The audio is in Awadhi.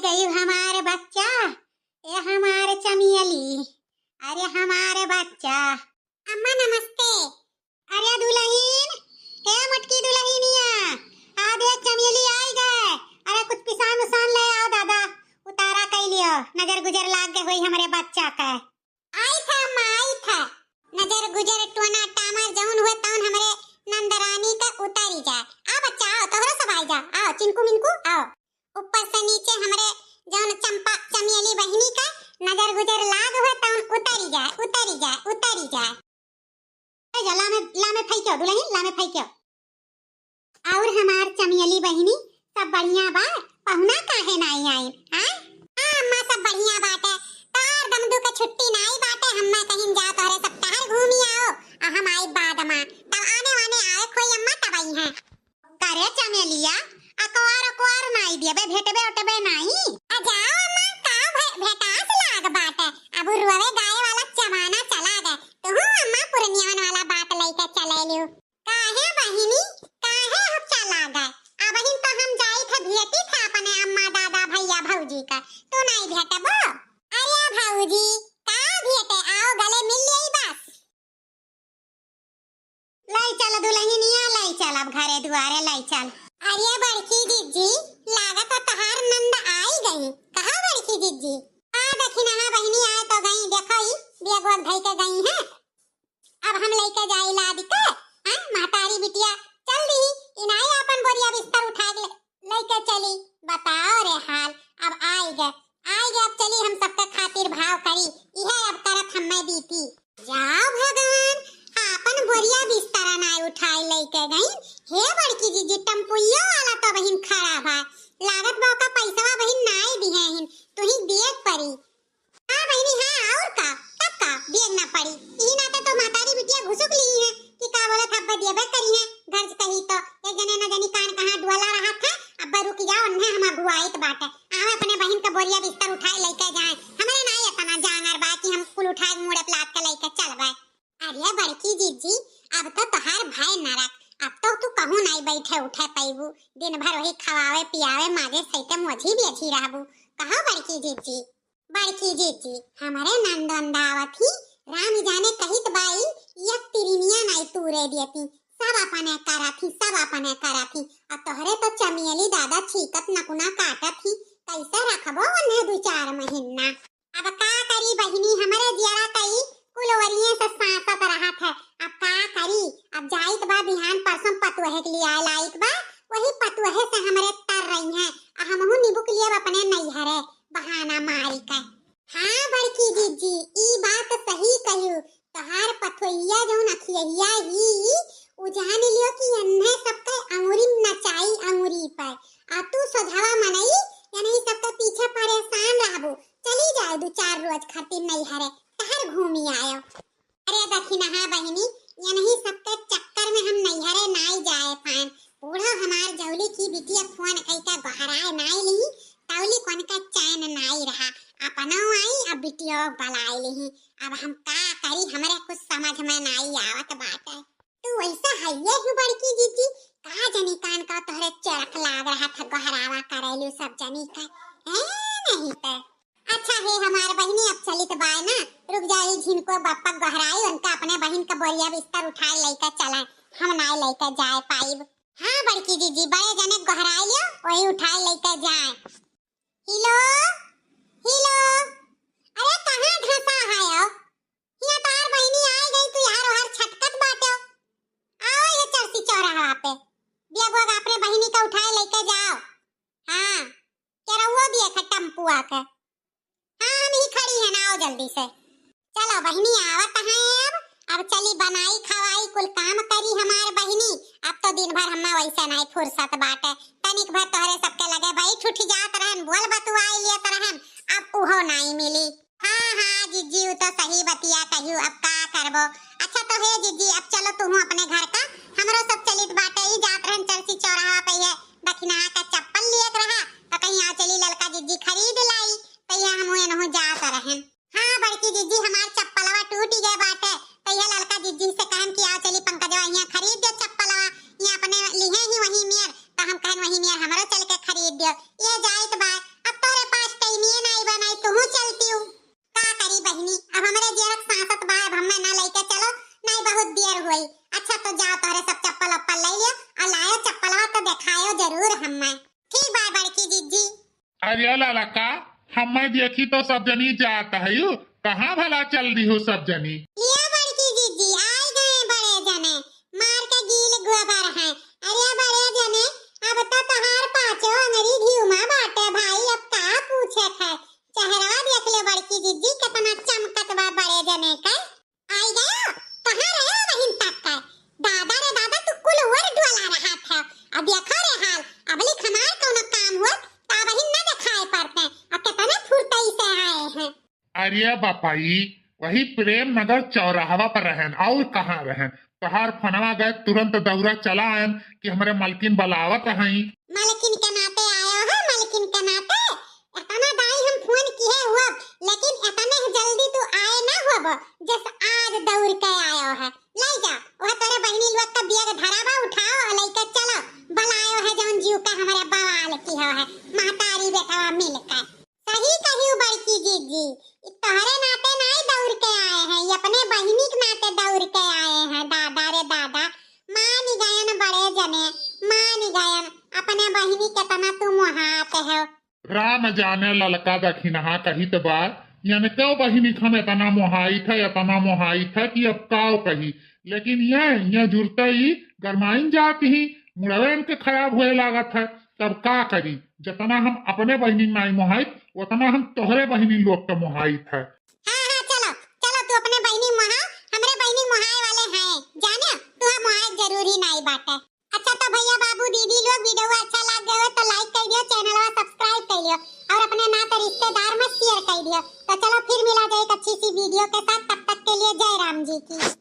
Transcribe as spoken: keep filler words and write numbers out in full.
गई हमारे बच्चा, ए हमारे चमेली, अरे हमारे बच्चा। अम्मा नमस्ते। अरे दुलहिन, ए मोटकी दुलहिनिया, आ देख चमेली आई गए। अरे कुछ पिसान उसान ले आओ दादा, उतारा कई लियो, नजर गुजर लाग गए होई हमरे बच्चा का। आई था अम्मा, आई था। नजर गुजर टोना टामर जौन हुए तौन हमरे नंदरानी का उतारी जाए। आ बच्चा आओ, तोहरो सब आई जा, आओ चिंकू मिंकू आओ। ऊपर से नीचे हमरे जौन चंपा चमेली बहिनी का नजर गुजर लाग हुए तौन उतारी जाए, उतारी जाए, उतारी जाए। ए, जा, लामे, लामे फेंक्यो, दुलहिन, लामे फेंक्यो। और हमार चमेली बहिनी, सब बढ़िया बा? पहुना काहे नाई आइन, हाँ? हाँ, अम्मा, सब बढ़िया बाटे। तार दमदू के छुट्टी नाई बाटे, हम्मा कहिन जा तोहरे सब टहर घूमी आओ, आ हम आई बाद मा। तब आने वाने आए खोई अम्मा, तब आई हैं। करे चमेलिया, अकवार अकवार नाई दियबे, भेटबे ओटबे नाई? आ जाओ अम्मा, का भे-, भेटास लाग बाटे। अब उ रोवे गाए वाला जमाना चला गए। तुहू अम्मा पुरनियावन वाला बात लइके चले लियो। काहे बहिनी, काहे अब चला गए? अबहिन तो हम जाई थे भेटी थे अपने अम्मा दादा भैया भौजी का। तू नाई भेटबो? अरे भौजी, का भेटे, आओ गले मिल लेई बस। लाई चल दुलहिनिया, लाई चल, अब घरे दुआरे लाई चल। अरे बड़की जिज्जी, लागत है तहार नंद आई गई। कहाँ बड़की जिज्जी? आ देखी ना, हाँ बहिनी, आए तो गई, देखो ई बैग वैग धई के गई हैं। अब हम लइके जाई लाद के, हाँ, महतारी बिटिया चल दी, इनाई आपन बोरिया बिस्तर उठा के लइके चली। बताओ रे हाल, अब आई गए, आई गए, अब चली हम सबके खातिर भाव करी, इहे अब करत हम्मे बीती। जाओ भगवान, आपन बोरिया बिस्तरा नाई उठाई लइके गई। हे बड़की जिज्जी, टम्पुइयो वाला तो बहिन खड़ा बा, लागत बा ओका पैसवा बहिन नाई दिहे हिन, तुही दिए के परी। हाँ बहिनी, हाँ, और का, तब का, दिए के ना पड़ी। ई नाते तो महतारी बिटिया घुसुक ली है कि का बोलत हब्बे दियबे करी है, घर से कही तो एक जने न जानी कान कहाँ डुअला रहा था। अब रुक जाओ, उन्हें हम अगुआइत बाटे। आवे अपने बहिन के बोरिया बिस्तर उठाए लइके जाए। हमरे नाई इतना जांगर बा कि हम कुल उठाए मुड़े पे लाद के लइके चलबे। अरे बड़की जिज्जी, अब तो तोहार भय नरक, अब तो तू कहूँ नाई बैठे उठे पैबू, दिन भर वही खवावे पियावे माजे सहिते मोझी बेझी रहबू। कहो बड़की जिज्जी। बड़की जिज्जी, हमरे नंदन दावत ही, राम जाने कहित बाई, एक तिरिनिया नाई तूरे दियती, सब अपने करत ही, सब अपने करत ही, और तोहरे तो चमेली दादा छीकत नकुना काटत ही, कैसे रखबो उन्हें दू चार महीना? अब का करी बहिनी, हमरे जियरा कई कुल ओरिये से सांसत रहत है। अब का करी, अब जाइत बा बिहान परसों पतुहे के लिए आए लाइत बा, वही पतुहे से हमरे तर रही हैं, आ हमहू निबुक लिए अपने नैहरे बहाना मारी के। हाँ बड़की जिज्जी, ई बात सही कहियो, तोहार पतोहिया जौन अखियहिया ही, उ जान लियो कि एन्हे सबके अंगुरी में नचाई अंगुरी पर, आ तू सोझवा मनई, एन्हे सबके पीछे परेशान रहबू। चली जाए दू चार रोज खातिर नैहरे, टहर घूमी आयो। अरे दखिनहा बहिनी, एन्हे सबके चक्कर में हम नैहरे नाई जाए पाएन। बूढ़ा हमार जौली की बिटिया फोन कइके गोहराए नाई ली, तौली कौन का चैन नाई रहा। अपनो आई, अब बिटियो बलाए ली। अब हम का करी, हमरे कुछ समझ में नाई आवत बाटे। तू वैसा हइये हूँ बड़की जिज्जी, का जनी कान का तोहरे चरक लाग रहा था, गोहरावा करेलू सब जनी का। ए, नहीं ते। अच्छा हे हमार बहिनी, अब चलित बाय ना, रुक जाई झिनको बप्पा गोहराई, उनका अपने बहिन का बोरिया बिस्तर उठाए लइके चलाए, हम नाई लइके जाए पाइब। हाँ बड़की जिज्जी, बड़े जने गोहराई लियो, वही उठाए लइके जाए। हिलो, हिलो, अरे कहाँ धंसा है हो? हियाँ तोहार बहिनी आए गई, तू यार ओहर छटकत बाटे। आओ ये चरसी चौराहा पे, बैग वैग अपने बहिनी का उठाए लइके जाओ। हाँ, केरउओ दिए खे टम्पुआ के। हाँ, हम ही खड़ी है ना, आओ जल्दी से। चलो बहिनी, आवत हैं अब, अब चली बनाई खवाई, कुल काम करी हमार बहिनी। अब तो दिन भर हम्मा वैसे नाई फुर्सत बाटे, तनिक भर तोहरे सबके लगे बैठ उठ जात रहन, बोल बतुआई लियत रहन, अब उहो नाई मिली। हाँ, हाँ, जिज्जी, उ तो सही बतिया कहियो, अब का करबो। अच्छा तो हे जिज्जी, अब चलो तुहू अपने घर का, हमरो सब चलित बाटे, ई जात रहन चरसी चौराहा पे, ये दखिनहा का चप्पल लियत रहा, तो कहीं आ चली ललका जिज्जी खरीद लाई, तो ये हमहू एनहू जात रहन। हाँ बड़की जिज्जी, हमार चप्पलवा टूट गए बाटे, तो ये ललका जिज्जी से कहन कि आ चली पंकजवा, यहाँ खरीद दे चप्पलवा, ये अपने लिहे ही वही मेर, तो हम कहन वही मेर हमरो चल के खरीद दियो। ये जाइत बा, अब तोरे बहिनी, अब हमरे जियरक सांसत बा, अब हम्मे ना लइके चलो, नाहीं बहुत देर होई। अच्छा तो जाओ, तोहरे सब चप्पल उप्पल लइ लियो, अउर लायो चप्पलवा तो देखायो जरूर हम्मे। ठीक बा बड़की जिज्जी। अरे ललका, हम्मे देखी तो सब जनी जात हयू, कहाँ भला चल दिहू सब जनी? लिया बड़की जिज्जी, आइ गए बड़े जने, मार के गील गोबर हैं। अरे बड़े जने, अब तो तोहार पाँचों अंगरी घिउ मा बाटे भाई, अब का पूछे है? चेहरवा देख ले बड़की जिज्जी, केतना चमकत बा बड़े जने के। आइ गयो, कहाँ रहे हो बहिन तक के? दादा रे दादा, तू कुल ओर डोला रहत है। अब देखो रे हाल, अबलिक हमार कउनो काम होत, त अबहिन न देखाए पड़ते, अब केतने फुर्तई से आए हैं। अरे बापाई, वही प्रेम नगर चौराहवा पर रहन, अउर कहाँ रहन? तोहार फोनवा गए, तुरंत दौरा चला आयन कि हमरे मलकिन बलावत हई। मलकिन के नाते आयो है, मलकिन के नाते। एतना दाई हम फोन किहे हुआ, लेकिन एतने जल्दी तू आए ना हुआ, जस आज दौड़ के आयो है। लइ जा, वह तोरे बहिनी लोग का बैग धरा बा, उठाओ अउर लइके चलो। बलायो है जौन जीव के हमरे बवाल किहो है, महतारी बेटवा मिलके। सही कहियो बड़की जिज्जी, ई तोहरे नाते नाई दौड़ के आए हैं, ई अपने बहिनी के नाते दौड़ के आए हैं। दादा रे दादा, मान गयन बड़े जने, मान गयन, अपने बहिनी केतना तू मोहात हो। राम जाने ललका दखिनहा कहित बा, यनके बहिनी के हम एतना मोहाइत है, एतना मोहाइत है कि अब काव कही। लेकिन ये, ये जुरते ही गरमाइन जात ही, मुड़वे इनके खराब होए लागत है। तब का करी, जतना हम अपने बहिनी नाई मोहाइत, ओतना हम तोहरे बहिनी लोग के मोहाइत है। हाँ, हाँ, चलो, चलो, तू अपने बहिनी मोहा, हमरे बहिनी मोहाए वाले हैं, जाने, तू मोहाए जरूरी नाई बाटे। अच्छा तो भैया बाबू दीदी लोग, video अच्छा लाग गए हो तो like कर दियो, channel वा subscribe कर लियो अउर अपने नात रिश्तेदार में share कर दियो। तो चलो फिर मिला जाए एक अच्छी सी video के साथ, तब तक के लिए जय राम जी की।